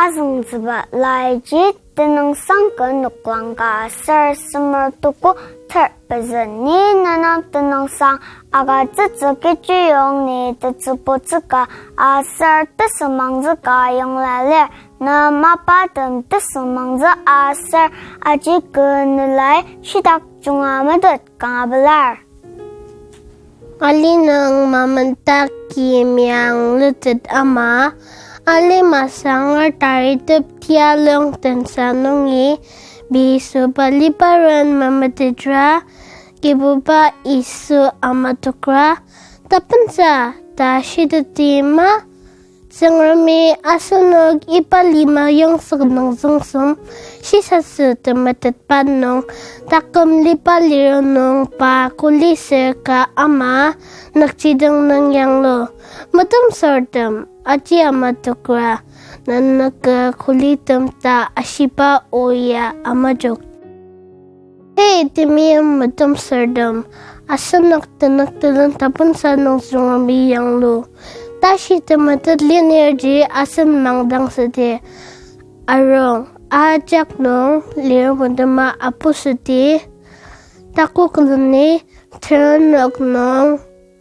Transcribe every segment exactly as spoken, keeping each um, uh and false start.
Azüngtsüba laiji tenüngsang ken noklang ka aser semer tuko ter pezü ni nena tenüngsang agütsütsü kechiyong ni tetsübutsü ka aser tesümangtsü ka yongla lir. Na mapatem tesümangtsü aser aji kenelai shitak junga metet kanga pelar. Ali nung mamentak ki miang lutet ama, ali masanger taritep tialung tensa nungi, pei süba liba ren memetetra, Kibuba Yisu amatokra, tapensa ta shiteti ma, Tsüngremi asenok iba lima yongzük nung züngsem, shisasü temetetba nung, taküm liba liru nung pa kuli ser ka ama, nükjidong nung yanglu. Metemsürtem, aji amatokra, nenok kulitem ta ashiba oya amajok. Hey, temeim metemsürtem, asenok tenük telen tapensa nung Tsüngremi yanglu. Tashi temetet linirji asen mangdang südi. Arung, ajak nung lir wendema apusüdi. Takok leni, terenok nung,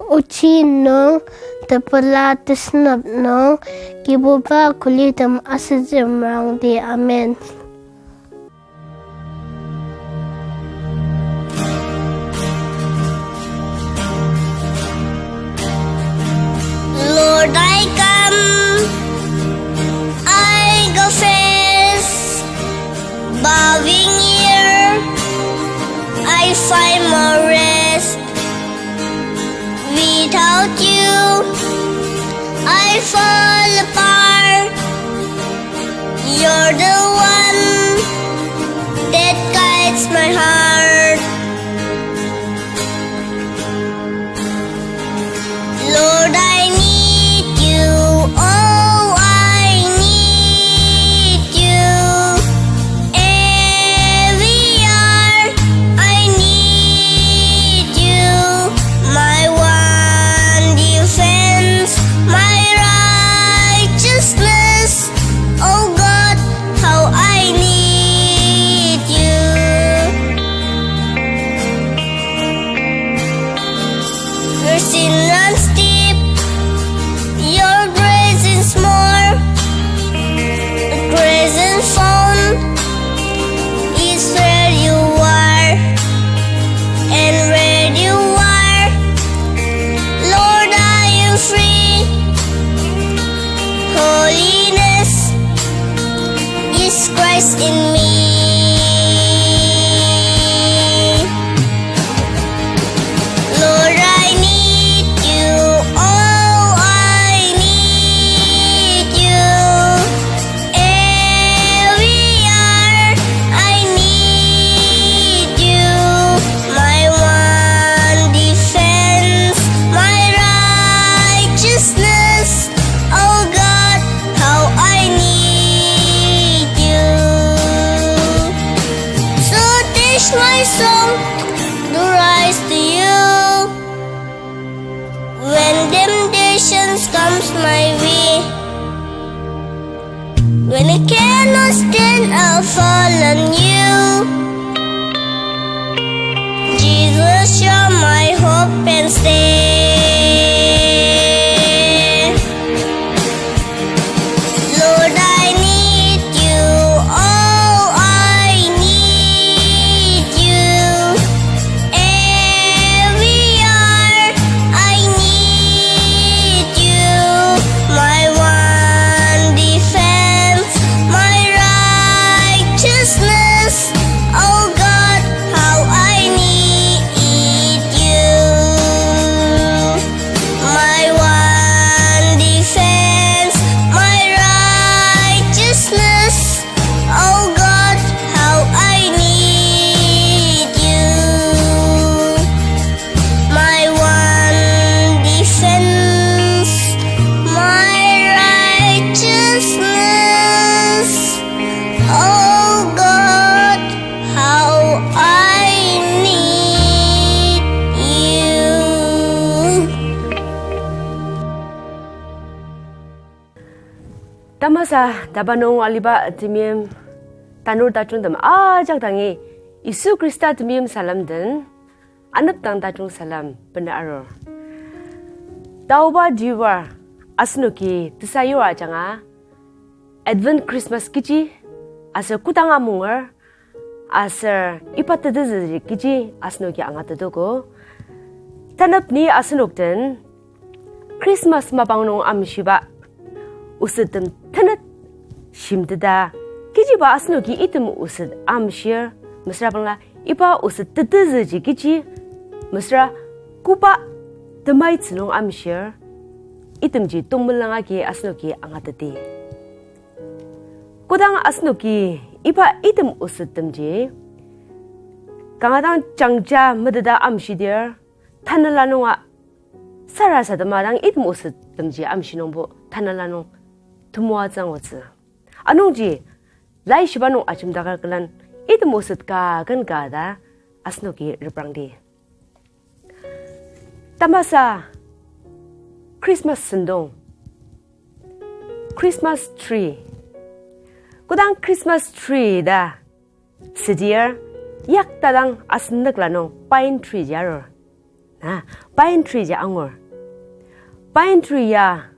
ochi nung, tepela tesünep nung, Kibuba kulitem asütsü merangdi. Amen. Lord, I come, I confess, bowing here, I find my rest. Without you, I fall apart. You're the one that guides my heart. Lord, I need you. Oh, I need you. Every hour I need you. My one defense, my righteousness. Oh God, how I need you. Where sin runs deep, your grace is more. The presence found is where you are, and where you are, Lord, I am free. Holiness is Christ in me. Lord, I need you. Oh, I need you. Every hour I need you. My one defense, my righteousness. Oh God, how I need you. So teach my soul to rise to you. When temptations comes my way, when I cannot stand, I'll fall on you. Jesus, you're my hope and stay. Lord, I need you. Oh, I need you. Every hour I need you. My one defense, my righteousness. Oh Tamasa taba nung aliba temeim tanur tajungtem ajak dangi Yisu Khrista temeim salem den anepdang tajung salem bena arur. Taoba dibar asenoki tesayur ajanga Advent Christmas kechi aser kodang amunger aser iba tetezüji kechi asenoki angatetogo. Tanep ni asenok den Christmas mapang nung amshiba osettem tenet shimteta, kechiba asenoki item oset amshir, mesüra bangla iba oset tetezüji kechi, mesüra koba temaitsü nung amshir, itemji tongmelang agi asenoki angateti. Kodang asenoki iba item osettemji kanga dang jangja meteta amshidir, tanela nunga sarasadema dang item osettemji amshi nungbo tanela nung temoatsü angutsü. Anungji laishiba nung ajemdaker külen item oset ka ken ka ta asenoki reprangdi. Tamasa Christmas sentong, Christmas tree. Kodang Christmas tree ta südir, yaktadang asen nükla nung pine tree ji arur. Na, pine tree ji angur. Pine tree ya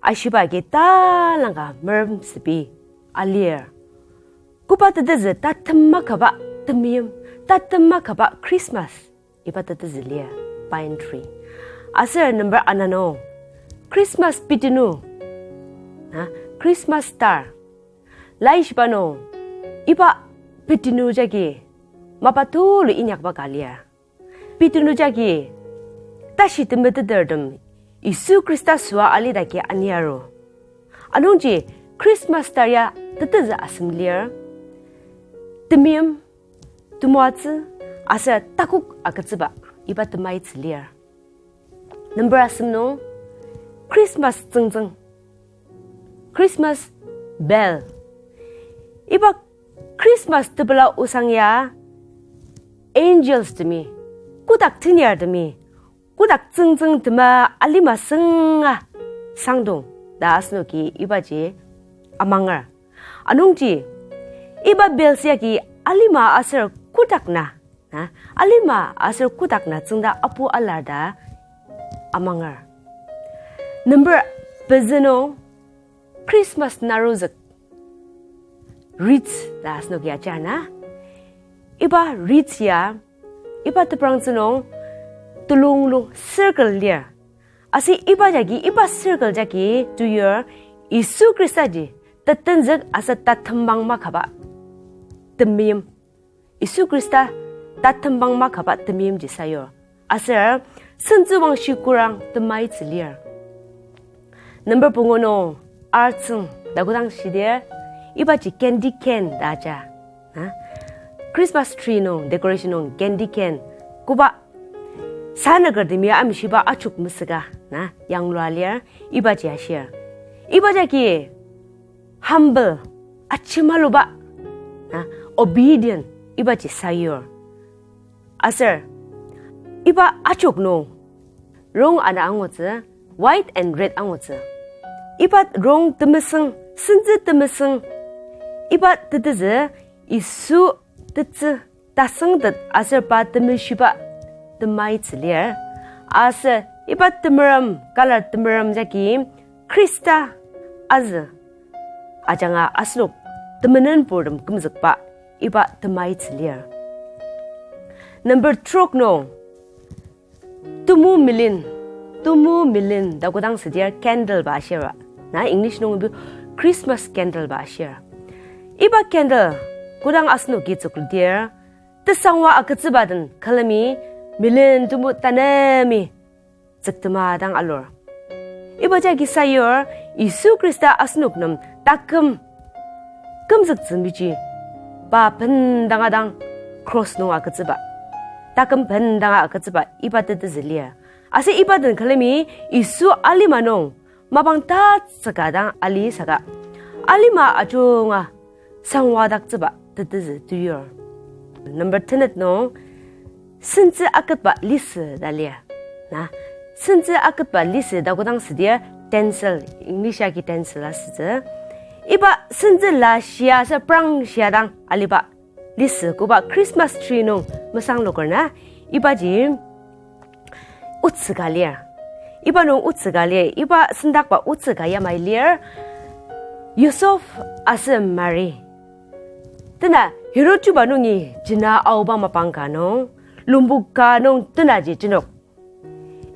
ashiba agi talangka merem sübi alir. Koba tetezü tatem makaba temeim, tatem makaba Christmas, iba tetezü lir, pine tree. Aser number ana nung, Christmas pitinu, na, Christmas star. Laishiba nung, iba pitinu jagi mapa tulu inyakba ka lir. Pitinu jagi tashi temetetertem Yisu Khrista süa alidaki aniaru. Anungji Christmas star ya tetezü asem lir, temeim, temoatsü, aser takok agütsüba iba temaitsü lir. Number asem nung, Christmas tsüngtsüng, Christmas bell. Iba Christmas tepela osang ya angels temi, kotak tenyar temi, kotak tsüngtsüng tema alima sünga sangdong ta asenoki ibaji amanger. Anungji iba bells yagi alima aser kotak na, na, alima aser kotak na tsüngda apu alar ta amanger. Number pezü nung, Christmas narozük, wreath ta asenoki ajar na. Iba wreath ya, iba teprangtsü nung telung lung circle lir. Aser iba jagi, iba circle jagi teyur Yisu Khristaji tetenzük aser tatembang makaba temeim. Yisu Khrista tatembang makaba temeimji sayur. Aser sentsüwangshi kurang temaitsü lir. Number pungu nung, artsüng ta kodang shidir, ibaji candy cane ta aja. Na? Christmas tree nung, decoration nung candy cane, koba sanükertemi amshiba achok mesüka, na, yanglua lir, ibaji ashir. Iba jagi humble, achimaluba, na, obedient, ibaji sayur. Aser iba achok nung rong ana angutsü, white and red angutsü. Iba rong temesüng, sentsü temesüng, iba tetezü Yisu tetsü tasüngtet aser pa temeshiba temaitsü lir. Aser iba temerem, color temerem jagi Khrista azü ajanga asenok temenenpurtem kümzükba iba temaitsü lir. Number trok nung, tumu milin, tumu milin ta kodang südir candle ba ashir. Na English nung ibi Christmas candle ba ashir. Iba candle kodang asenoki tsükludir, tesangwa agütsüba den külemi milin tumu tanemi tsüktema dang alur. Iba jagi sayur Yisu Khrista asenok nem taküm kümzüktsü meji pa bendanga dang cross nung agütsüba, taküm bendanga agütsüba iba tetezü lir. Aser iba den külemi Yisu alima nung mapang tatsüka dang ali saka alima ajunga sangwadaktsüba tetezü teyur. Number tenet nung, sentsü aketba lisü ta lir. Na, sentsü aketba lisü ta kodang südir, tinsel, English agi tinsel asütsü. Iba sentsü la shia aser prang shia dang aliba lisü koba Christmas tree nung mesangloker na, ibaji otsü ka lir. Iba nung otsü ka lir, iba sendakba otsü ka yamai lir, Yosef aser Mari. Tena Herod chuba nungi jena aoba mapang ka nung, lumbok ka nung tenaji jenok.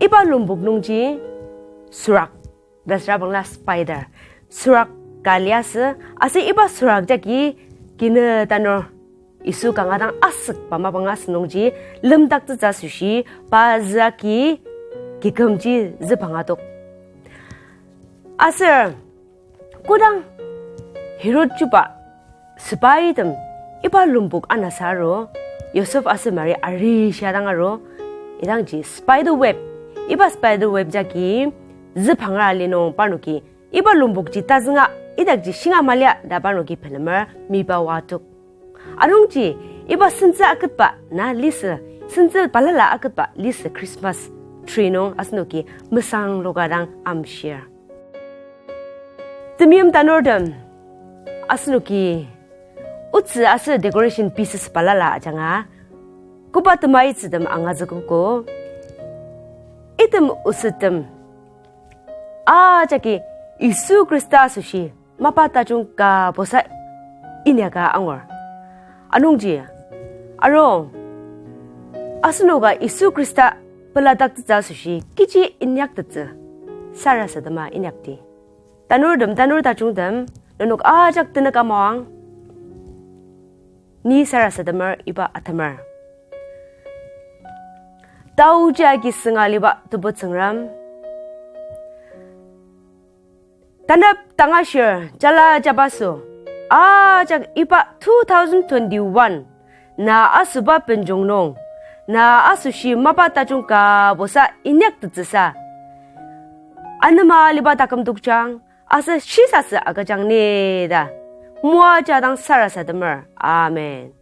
Iba lumbok nungji sürak, ta süra bangla spider, sürak ka liasü, aser iba sürak jagi kine tanur Yisu kanga dang asükba mapang asü nungji lemdaktsütsü asoshi pa zü agi kikümji züpang adok. Aser kodang Herod chuba sepaitem iba lumbok anasa aru, Yosef aser Mari ari shia dang aru, idangji spider web, iba spider web jagi züpang ali nung parnoki iba lumbokji tazünga, idakji shinga malia ta parnoki pelemer miba watok. Anungji iba sentsü aketba na lisü, sentsü balala aketba lisü Christmas tree nung asenoki mesangloka dang amshir. Temeim tanurtem, asenoki otsü aser decoration pieces balala ajanga, koba temaitsütem angazükogo, item osettem ajaki Yisu Khrista asoshi mapa tajung ka bosa inyaka angur. Anungji, arung, asenoka Yisu Khrista peladaktsütsü asoshi kechi inyaktettsü sarasadema inyakdi. Tanurtem, tanur tajungtem, nenok ajak tenük amang, ni sarasademer iba atemer. Taoji agi sünga liba Tebu Tsüngrem, tanep tangashir jala jabaso, ajak iba two thousand twenty-one, na asüba benjong nung, na asoshi mapa tajung ka bosa inyaktettsüsa anema aliba taküm tokjang, aser shisasü agüjang ni ta moaja dang sarasademer. Amen.